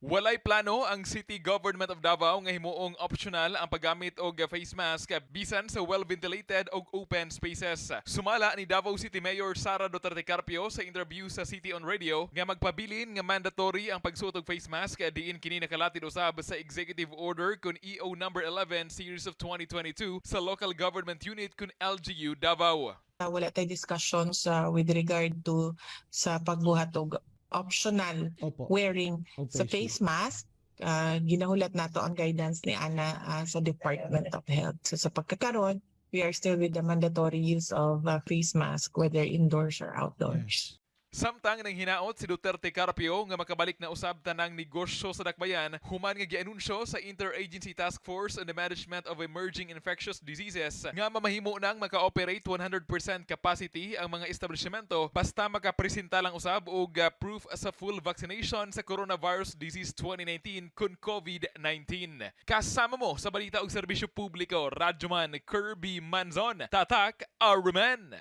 Walay plano ang City Government of Davao nga himuong optional ang paggamit og face mask bisan sa well-ventilated og open spaces. Sumala ni Davao City Mayor Sara Duterte Carpio sa interview sa City on Radio nga magpabilin nga mandatory ang pagsuot og face mask diin kini nakalatid usab sa Executive Order kun EO number 11 series of 2022 sa Local Government Unit kun LGU Davao. Wala tay discussions with regard to sa pagbuhat og optional wearing Og sa face mask. Ginahulat nato ang guidance ni ana sa Department of Health. So sa pagkakaron, we are still with the mandatory use of face mask whether indoors or outdoors. Samtang nang hinaot si Duterte Carpio nga makabalik na usab tanang negosyo sa dakbayan human nga gianunsyo sa Interagency Task Force on the Management of Emerging Infectious Diseases nga mamahimo nang maka-operate 100% capacity ang mga establishmento basta makapresenta lang usab og proof sa full vaccination sa Coronavirus Disease 2019 kun COVID-19. Kasama mo sa balita og serbisyo publiko, Radyoman Kirby Manzon, Tatak Aruman.